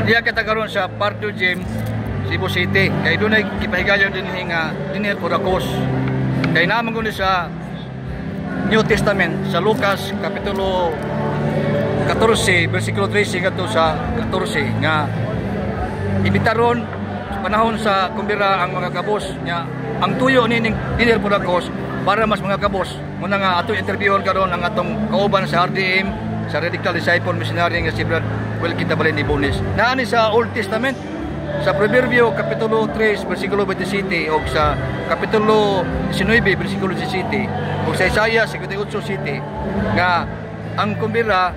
Diha kita karon sa Pardo Gym, Cebu City. Kay dunay gipahigayon dinhi nga dinner for the cause. Kay naa man gud sa New Testament sa Lucas kapitulo 14 versikulo 13 ngadto sa 14 nga ibitaron sa panahon sa kumbira ang mga kabos nya. Ang tuyo ni ning dinner for the cause para mas mga kabos. Muna nga ato interviewon karon ang atong kauban sa RDM, sa Radical Disciple Missionary, nga si Brad Wilkie Tabalin Ibones. Naa ni sa Old Testament sa Proverbio kapitulo 3 versikulo 27 o sa kapitulo 19 versikulo 17 o sa Isaiah 58:7 nga ang kumbira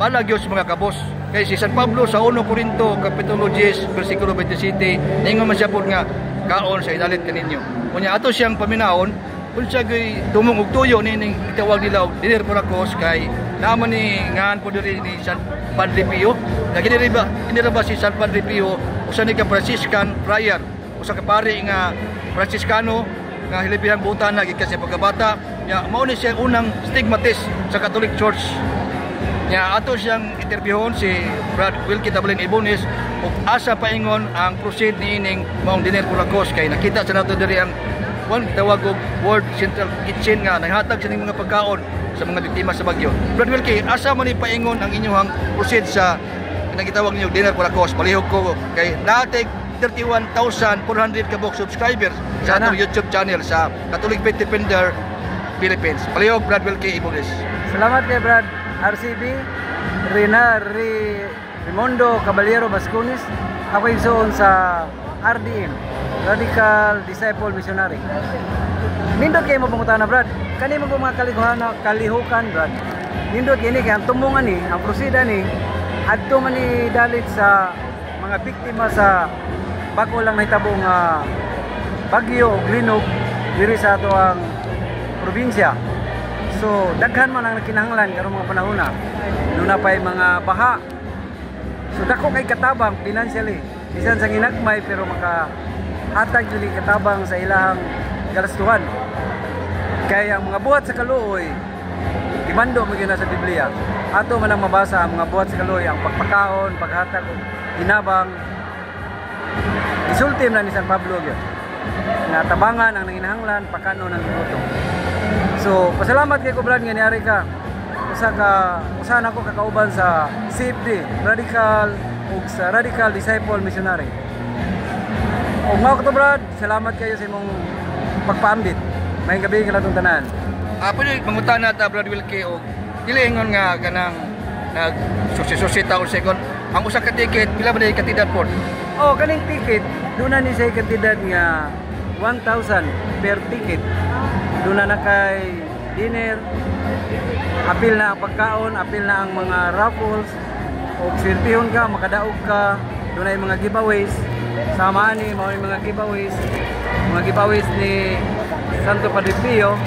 para gyud sa mga kabos. Kay si San Pablo sa 1 Corinto kapitulo 10 versikulo 27, ningon man siya pod nga kaon sa idalit kaninyo. Unya ato siyang paminawon unsa gyud tumong og tuyo nining gitawag nila og dinner for a cause, kay naa man ni ngan po diri ni San Padre Pio. Na kini ba si San Padre Pio, usa ni ka Franciscan friar, usa ka pari nga Franciscano nga hilibihang butan na gikan sa pagkabata nya. Mao ni siya unang stigmatist sa Catholic Church. Nya ato siyang interviewon si Brad Wilkie Tabalin Ibones ug asa paingon ang proceed niining maong dinner for a cause, kay nakita sa nato diri ang kuan tawag og World Central Kitchen nga naghatag sa mga pagkaon sa mga biktima sa bagyo. Brad Wilkie, asa man ni paingon ang inyong proceed sa nagitawag niyo dinner for a cause? Palihog ko kay natay 31,400 ka buok subscribers sa atong YouTube channel sa Catholic Faith Defender Philippines. Palihog, Brad Wilkie Ibones. Salamat kay Brad RCB Rina Ri Rimondo Caballero Bascones. Ako igsoon sa RDM, Radical Disciple Missionary. Nindot kay mo pangutana, Brad. Kani mo mga kalikuhan, kalihukan, Brad. Nindot kini kay ang tumongan ni, ang prosida ni adto man ni dalit sa mga biktima sa bag-o lang nahitabo nga bagyo o linog diri sa ato ang probinsya. So daghan man ang kinahanglan karong mga panahon na. Duna pay mga baha. So dako kay katabang financially. Bisan sa ginagmay pero maka hatag jud katabang sa ilahang galastuhan. Kaya ang mga buhat sa kaluoy, gimando mo gyud na sa Biblia. Ato man ang mabasa ang mga buhat sa kaluoy, ang pagpakaon, paghatag og hinabang. Gisulti na ni San Pablo gyud nga tabangan ang nanginahanglan, pakanon ang gigutom. So, pasalamat kay ko, Brad, nga niari ka. Usa na ko kakauban sa CFD, Radical ug sa Radical Disciple Missionary. Ug mao ko to, Brad, salamat kayo sa imong pagpaambit. Maayong gabi kanatong tanan. Ah, pwede mangutana ta, Brad Wilkie, og dili ingon nga kanang nag susi-susi ta og second. Ang usa ka ticket, pila ba ni kantidad po? Oh, kaning ticket, duna ni siya kantidad nga 1,000 per ticket. Duna na kay dinner, apil na ang pagkaon, apil na ang mga raffles, og swertihon ka, makadaog ka, dunay mga giveaways. Sama ani mao mga giveaways, mga giveaways ni Santo Padre Pio.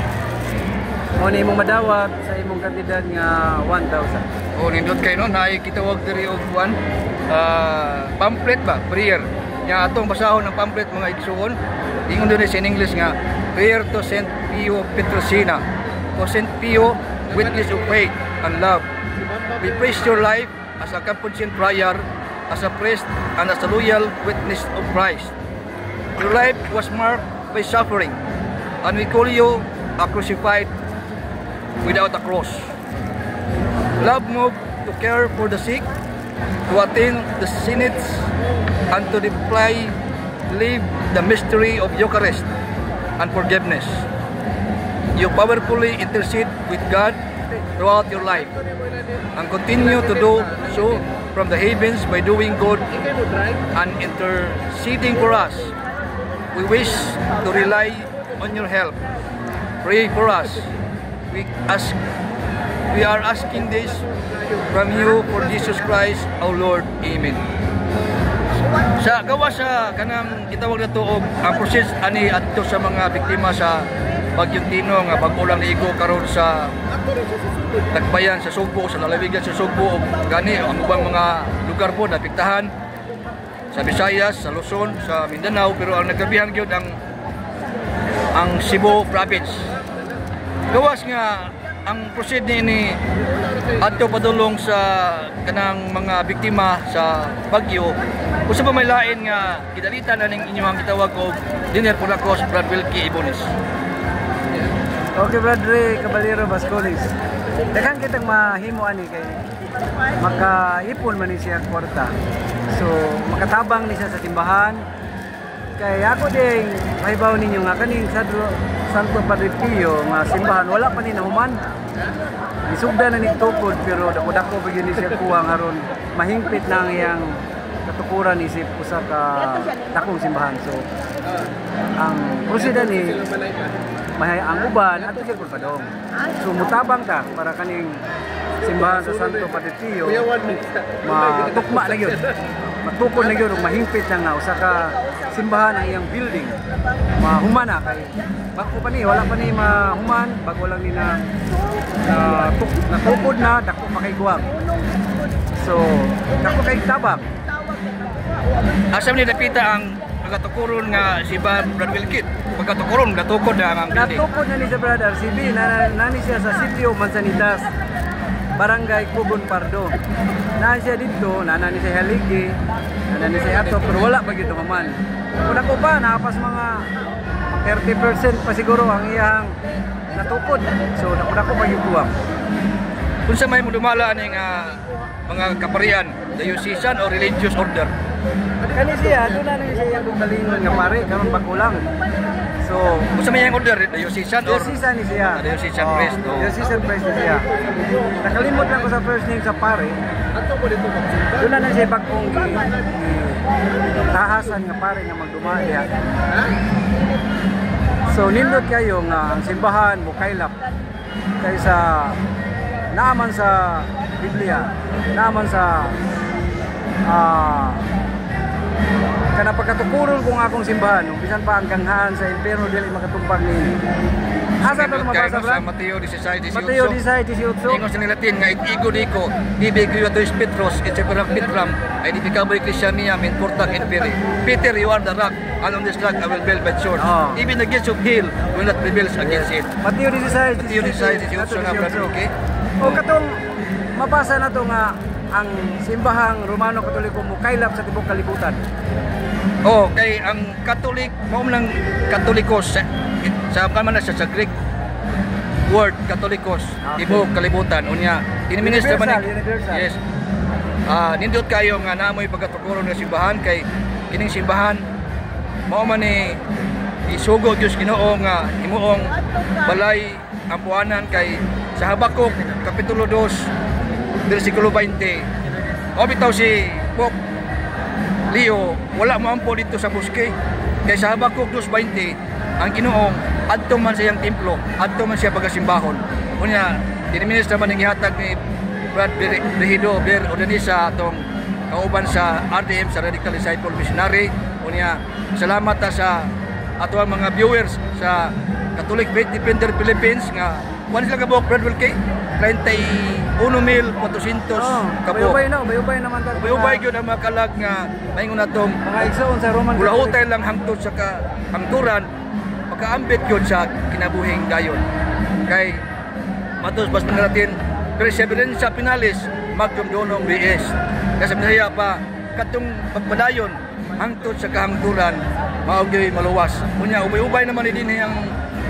Mao ni imong madawat sa imong kantidad nga 1,000. O nindot kay no, naay kitawag diri og kuan, pamphlet ba, prayer. Nya atong basahon ang pamphlet, mga igsuon. Ingon dinhi sa in English nga Prayer to Saint Pio Pietrelcina. O Saint Pio, witness of faith and love. We praise your life as a Capuchin friar, as a priest, and as a loyal witness of Christ. Your life was marked by suffering, and we call you a crucified without a cross. Love moved to care for the sick, to attend the saints, and to deploy, live the mystery of Eucharist and forgiveness. You powerfully intercede with God throughout your life and continue to do so from the heavens by doing good and interceding for us. We wish to rely on your help. Pray for us. We are asking this from you for Jesus Christ our Lord. Amen. Sa gawa sa kanang gitawag na og ang process ani adto sa mga biktima sa Bagyong Tino nga bag-o lang niigo karon sa Tagbayan sa Sugbo, sa lalawigan sa Sugbo ug gani ang ubang mga lugar po naapektahan sa Visayas, sa Luzon, sa Mindanao, pero ang naggrabihan gyud ang Cebu province. Gawas nga ang proceed ni adto padulong sa kanang mga biktima sa bagyo, usa pa may lain nga gidalitan na ning inyong gitawag og dinner for the cause, Brad Wilkie Ibones? Okay, Brad Ray Caballero Vascones. Daghan kitang mahimo ani kay makaipon man ni siya kwarta. So makatabang ni siya sa simbahan. Kay ako ding mahibaw ninyo nga kaning Santo Padre Pio nga simbahan, wala pa ni nahuman. Isugda na ni tukod, pero dako-dako pa gyud ni siya kuwang aron mahingpit na ang iyang katukuran isip usa ka dakong simbahan. So ang prosida ni mahay ang uban ato siya padong. So mutabang ta para kaning simbahan sa Santo Padre Pio matukma na gyud. Matukod na gyud ug mahingpit na nga usa ka simbahan ang iyang building. Mahuman na kay bago pa ni, wala pa ni mahuman, bago lang ni na natukod na, dako pa kay guwang. So dako kay tabang. Asa man ni dapita ang pagkatukuron nga simbahan, Brad Wilkie? Pagkatukuron, natukod na ang building. Natukod na ni sa Brad RCB, na ni siya sa Sitio Manzanitas, Barangay Kugon Pardo. Na siya dito, na ni siya haligi, na ni siya ato, pero wala pa gyud man. Kung ako pa, nakapas mga 30% pa siguro ang iyang natukod. So dako-dako pa gyud kuwang. Unsa may modumala ani nga mga kaparian, diocesan o religious order? Kani siya, doon na ni siya iyang galingon nga pare, karon bago lang. So, Unsa may iyang order, diocesan or Diocesan ni siya. Ah, diocesan Oh, priest, oh. Diocesan priest ni siya. Nakalimot lang ko sa first name sa pare. Doon na siya bagong tahasan nga pare nga magduma diha. So nindot kayo nga ang simbahan mukaylap kaysa naaman sa Biblia, naaman sa kana pagkatukuron kung akong simbahan, ug bisan pa ang ganghaan sa impyerno dili makatumpang nini. Asa to Nindot mabasa, kayo, no, sa Brad? Mateo 16:18. Mateo 16:18. Ingon sa Latin nga it ego dico, ibi creatus Petros, et separa Petram, ay di ikaw Christiania, min portak in peri. Peter, you are the rock, and on this rock I will build my church. Oh. Even the gates of hell will not prevail against it. Mateo 16, Mateo 16:18 na, Brad Wilkie. O katong mabasa na to nga ang simbahang Romano Katoliko mukaylap sa tibuok kalibutan. Oh, kay ang Catholic, mao man lang Katolikos sa kama na siya sa Greek word Katolikos, tibuok kalibutan. Unya, ini-minister man Universal, universal. Yes. Ah, nindot kayo nga naamoy pagkatukuron nga simbahan kay kining simbahan mao man ni isugo Dios Ginoo nga himuong balay ampuanan, kay sa Habakuk kapitulo 2 bersikulo 20, o bitaw si Pope Leo wala mo ampo dito sa buske, kay sa Habakuk 2:20, ang Ginoong adto man sa iyang templo, adto man siya pagasimbahon. Unya diniministra man ang gihatag ni Brad Brigido Ber Ordanisa, atong kauban sa RDM, sa Radical Disciple Missionary. Unya salamat ta sa ato ang mga viewers sa Catholic Faith Defender Philippines nga kuan sila kabuok, Brad Wilkie, 31,400 Oh, kabuok. Ubay-ubay na, ubay-ubay naman ta. Ubay-ubay gyud ang mga kalag nga maingon natong mga igsoon sa Roman kulahutay lang hangtod sa kahangturan, makaambit yun sa kinabuhing dayon. Kay matos bas natin perseverance finalis magnum donum BS. Kasi sa Bisaya pa, katong pagpadayon hangtod sa kahangturan mao gyud maluwas. Unya ubay-ubay naman ni dinhi ang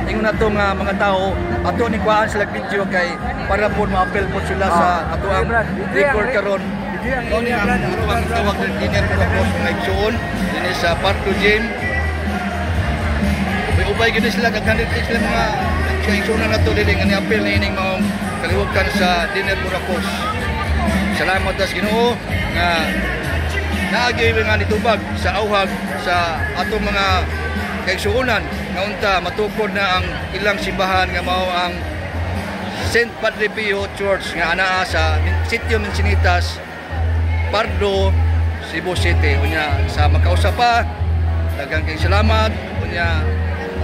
ingon nato nga mga tao ato ni kuhaan sila video kay para po ma-appeal po sila sa ato ang Okay, Brad. Video ang record karon. Video ang Mao ni area, ang Brad. ato ang tawag ng dinner for the cause, mga igsoon dinhi sa Pardo Gym. Ubay-ubay gyud sila, daghan dito sila mga sa igsoon na nato dinhi nga ni-appeal niining maong kalihukan sa dinner for the cause. Salamat sa Ginoo nga naagi nga nitubag sa auhag sa atong mga kaigsuonan nga unta matukod na ang ilang simbahan nga mao ang St. Padre Pio Church nga anaa sa Sitio Mensinitas, Pardo, Cebu City. Unya sa makausa pa, daghang kay salamat. Unya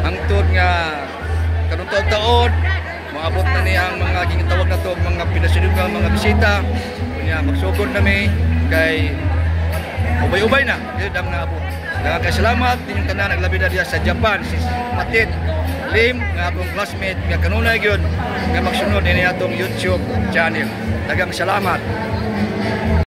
hangtod nga karong taon-taon maabot na ni ang mga gitawag na to mga pinasinugang mga bisita. Unya magsugod nami kay ubay-ubay na yun ang naabot. Daghang kay salamat ninyong tanan, naglabi na diya sa Japan si Matit. Lim nga akong classmate nga kanunay gyud nga magsunod ini atong YouTube channel. Daghang salamat.